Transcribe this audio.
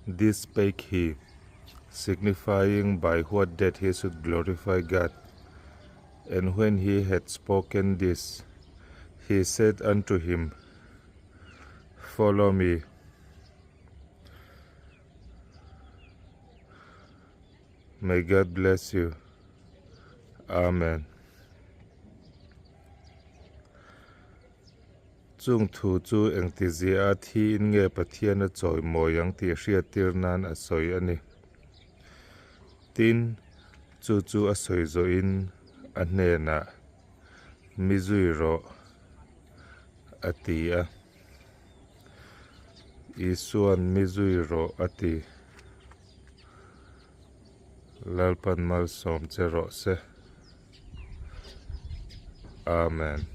This spake he, signifying by what death he should glorify God. And when he had spoken this, he said unto him, Follow me. May God bless you. Amen. Chung thu chu engtizia a thiin nge Pathian a chawimawi ang tih hriattir nan a sawi a ni. Tin, chu chu a sawi zawhin a hnenah, Mi zui rawh, a ti a. Isua'n mi zui rawh a ti. Lalpan malsawm che rawh se. Amen.